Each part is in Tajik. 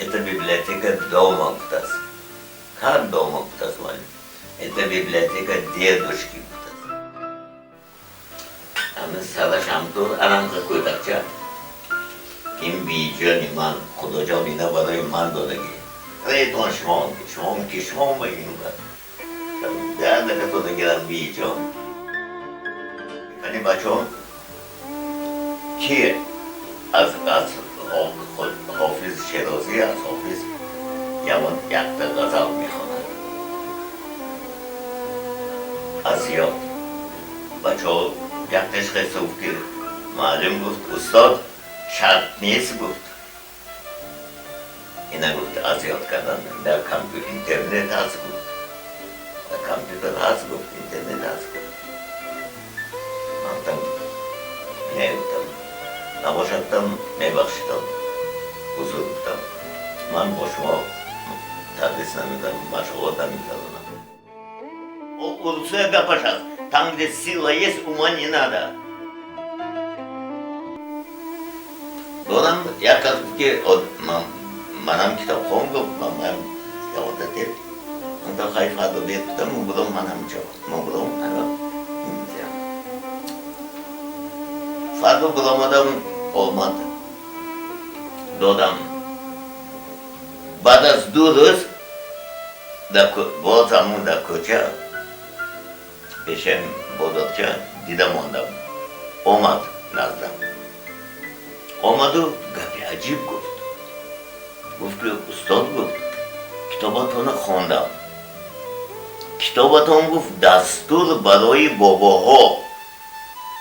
Это библиотека дома гуфтааст. Как дома, гуфтааст муаллим? Это библиотека дедушки, гуфтааст. Ҳамин сараш ҳамтур арамқа кӯдакча. Ин биҷони ман, Худоҷон ина барои ман додагӣ. Ретон шумо, шумо ки шумо ба ин дардакато дагирам биҷон. Кани бачаҳо, ки аз Ҳофиз Шерозӣ, аз Ҳофиз ягон якта ғазал мехонад аз ёд? Бачаҳо якташ хеста гуфт, ки муаллим гуфт, устод, шарт нест, гуфт, ина, гуфт, аз ёд кардан дар компютер, интернет ҳаст, гуфт, дар компютер ҳаст, гуфт, интернет ҳаст, гуфт. Ман гуфтам, не, гуфтам, набошад, гуфтам, мебахшидам, узр, гуфтам, ман бо шумо тадрис намедам, машғулот намегузаронам. Урусоя гапаш аст: там, где сила есть, ума не надо. Дорам, як кас гуфт, ки манам китобхон, гуфт, ман ёдатед. Гуфтам, хай, фардо бед, гуфтам, мубудом, манам чо мубудом. Фардо буромадам, омад, додам. Баъд аз 2 рӯз боз ҳамун дар кӯча пешам бозорча дида мондам. Омад наздам, омаду гапи аҷиб гуфт. Гуфт, ки устод, гуфт, китобатонро хондам, китобатон, гуфт, дастур барои бобоҳо,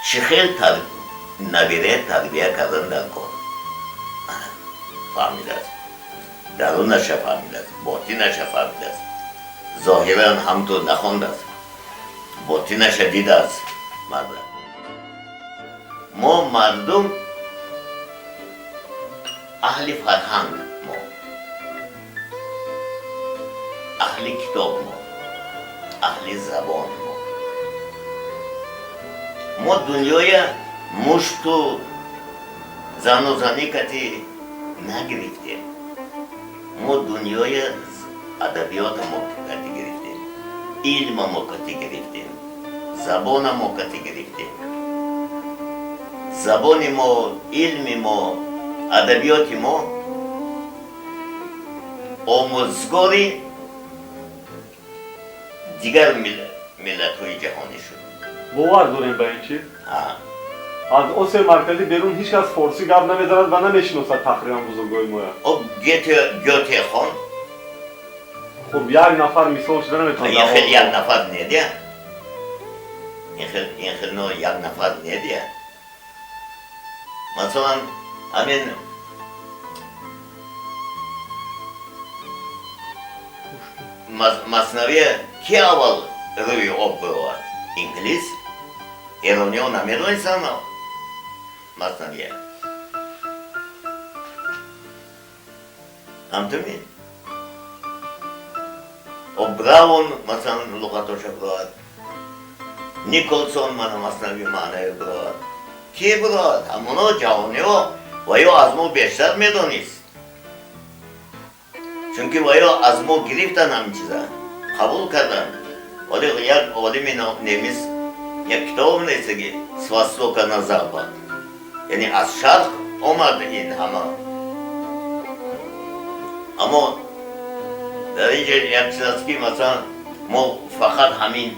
чӣ хел набира тарбия кардан дар кор. Фаҳмидааст, дарунаша фаҳмидааст, ботинаша фаҳмидааст. Зоҳиран ҳамтур нахондааст, ботинаша дидааст. Марда мо, мардум аҳли фарҳанг, мо аҳли китоб, мо аҳли забон, мо дунёя мушту зану занӣ кати нагирифтем, мо дунёя адабиёта мо кати гирифтем, илма мо кати гирифтем, забона мо кати гирифтем. Забони мо, илми мо, адабиёти мо омӯзгори дигар миллатҳои ҷаҳонӣ шуд. Бовар дорем ба ин чиз. Аз Осиёи Марказӣ берун ҳеҷ кас форсӣ гап намезанад ва намешиносад тақрибан бузургои моя. Гете, Гёте хон. Хуб, як нафар мисол шуда наметавонад. Ин хел як нафар недия, ин хел но як нафар недия. Масалан, ҳамин Маснавия ки аввал рӯи об бировард? Инглис. Эрониҳо намедонистанд Маснавия. Ҳамтуми о Браун, масалан, луғатоша бировард, Николсон мана Маснави маънави бировард. Ки бировард? Ҳамоно ҷаҳониҳо. Ва ё аз мо бештар медонист, чунки ва ё аз мо гирифтан, ҳамин чиза қабул карданд. Вале як олими немис як китоб нависта, ки с востока на запад, яъне аз шарқ омад ин ҳама. Аммо дар ин ҷо як чиз аст, ки масалан мо фақат ҳамин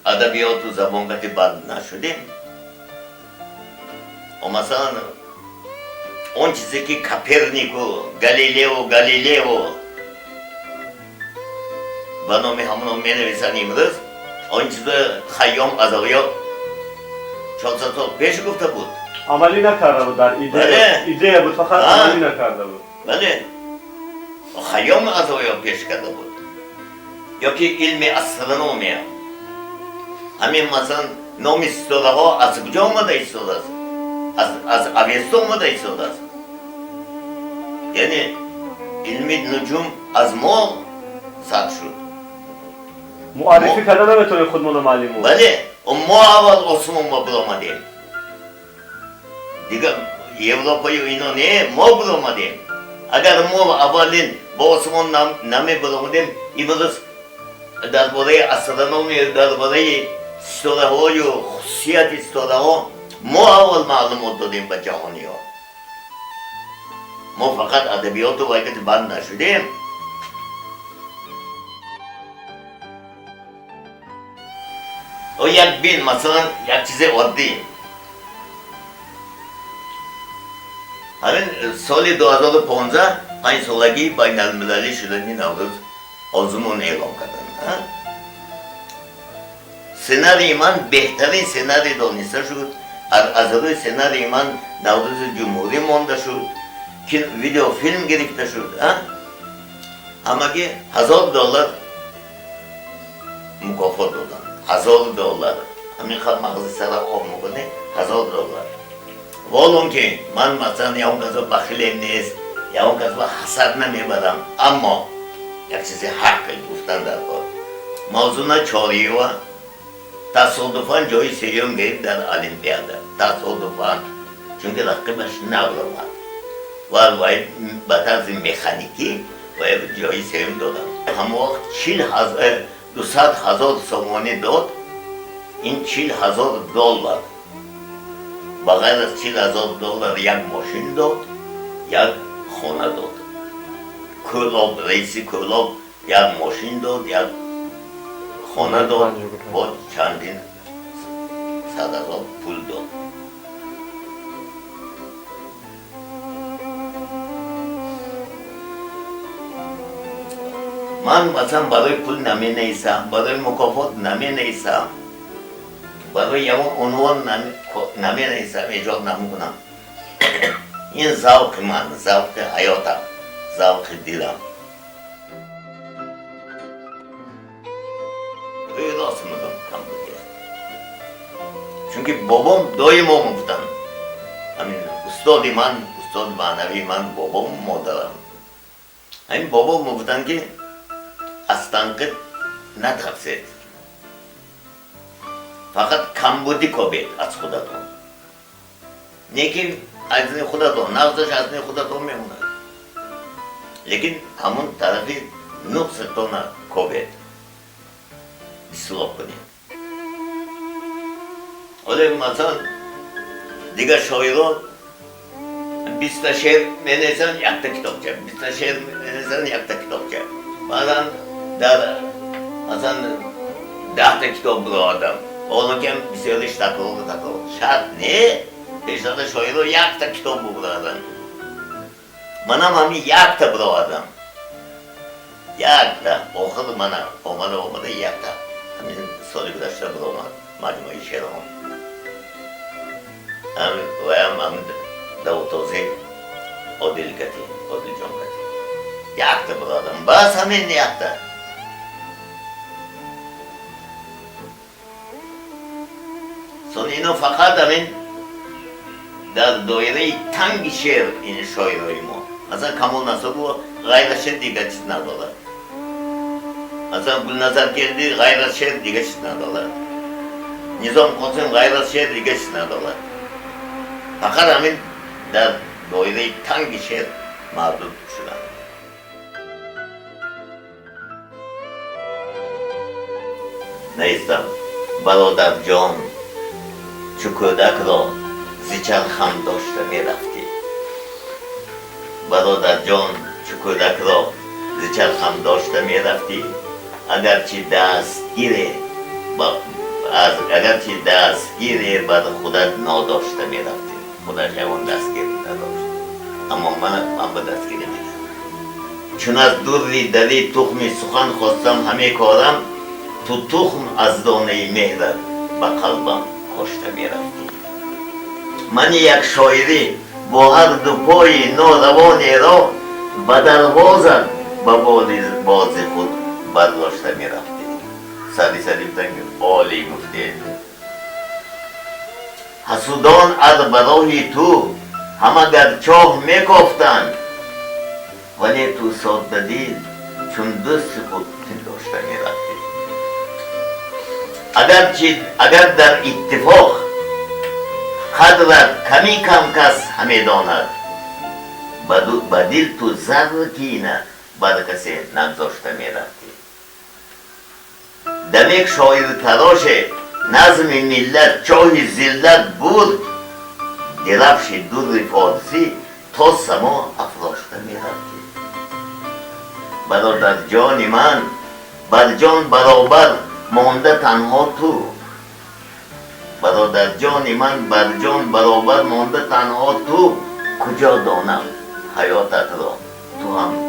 адабиёту забон кати банд нашудем. Масалан, он чизе ки Копернику, Галилео ба номи ҳамоно менависанд имрӯз, он чизо Хайём аз оё 400 сол пеш гуфта буд. Амалӣ накарда буд, дар идея буд, фақат амалӣ накарда буд. Бале, Хайём аз оё пеш карда буд. Ё ки илми астрономия, ҳамин масалан номи ситораҳо аз куҷо омада истодааст? Аз Авесто омада истодааст. Яъне илми нуҷум аз мо сар шуд. Муаррифӣ карда наметавонем худмоно, муаллимо. Бале, мо аввал осмон ба биромадем, дигар. Европаю ино не, мо биромадем. Агар мо аввалин ба осмон намебиромадем, имрӯз дар бораи астрономия, дар бораи ситораҳою хусусияти ситораҳо мо аввал маълумот додем ба ҷаҳониҳо. Мо фақат адабиёту вайкати банд нашудем. О як бин, масалан, як чизи оддӣ. Ҳамин соли 2015 панҷсолагии байналмилалӣ шудани Наврӯз озмун эълон карданд. Сценарии ман беҳтарин сценарий дониста шуд. Аз рӯи сценарии ман Наврӯзи ҷумҳурӣ монда шуд, видеофилм гирифта шуд. Ҳамагӣ $1000 мукофот доданд. $1000. Ҳамин мағзи сара об мекунӣ, $1000. Волон ки ман масалан ягон касро бахилем нест, ягон касро ҳасад намебарам, аммо як чизи ҳақ гуфтан дар кор. Мавзуна Чориева тасодуфан ҷои сеюм гирифт дар Олимпиада. Тасодуфан, чунки рақибаш набаромад ва вай ба тарзи механикӣ вай ҷои сеюм доданд. Ҳамон вақт 200,000 сомонӣ дод, ин $40,000. Ба ғайр аз $40,000 як мошин дод, як хона дод. Кӯлоб, раиси Кӯлоб як мошин дод, як хона дод, бо чандин сад ҳазор пул дод. Ман масалан барои пул наменависам, барои мукофот наменависам, барои ягон унвон наменависам, эҷод намекунам. Ин завқи ман, завқи ҳаётам, завқи дилам. Рост мегӯям, кам буд. Чунки бобом доимо мегуфтанд, ҳамин устоди ман, устоди маънавии ман бобом, модарам. Ҳамин бобом мегуфтанд, ки аз танқид натарсед, фақат камбудӣ кобед аз худатон, не ки аз худатон, нағзаш аз худатон мемонад, лекин ҳамон тарафи нуқсатона кобед, ислоҳ кунед. Ҳоле масалан дигар шоирон 20 шеър менависанд, якта китобча, 20 шеър менависанд, якта китобча. Баъзан дар масалан 10 китоб бироадам, ҳоло ки бисёриш такрор такрор. Шарт не, пештара шоиро якта китоб бубараданд. Манам ҳамин якта бироадам, якта. Охир мана омада омада якта ҳамин соли гузашта биромад маҷмӯаи шеърҳом. Ваям ҳамин Давудтозӣ Одил кати, Одилҷон кати якта бироадам, бас ҳамин якта. Сон ино фақат ҳамин дар доираи танги шеър ин шоирои мо. Масалан Камол Насрулло ғайр аз шеър дигар чиз надорад. Масалан Гулназар Келдӣ ғайр аз шеър дигар чиз надорад. Низом Қосим ғайр аз шеър дигар чиз надорад. Фақат ҳамин дар доираи танги шеър маҳдуд шуданд. Наистам, бародарҷон, чу кӯдакро зи чархам дошта мерафтӣ. Бародарҷон, чу кӯдакро зи чархам дошта мерафтӣ, агарчи дастгире бар худат нодошта мерафтӣ. Худаш ягон дастгир надошт, аммо ман ба дастгирӣ мекардам. Чун аз дурри дари тухми сухан хостам ҳаме корам, ту тухм аз донаи меҳрат ба қалбам кошта мерафтӣ. Мани як шоирӣ бо ҳар ду пои норавонеро ба дарвозат ба боли бози худ бардошта мерафтӣ. Сари сари гуфтан ки олӣ гуфтед. Ҳасудон аз бароҳи ту ҳама гар чоҳ мекофтанд, вале ту соддадил чун дӯсти худ пиндошта мерафтӣ. Агар дар иттифоқ Қадрат ками кам кас ҳамедонад. Ба дил ту зарр кина бар касе нагзошта мерафтӣ. Дамек шоиртароше назми миллат чоҳи зиллат бурд, дирафши дурри форсӣ то само афрошта мерафтӣ. Бародарҷони ман, бар ҷон баробар монда танҳо ту, бародарҷони ман, бар ҷон баробар монда танҳо ту, куҷо донам ҳаётатро ту ҳам.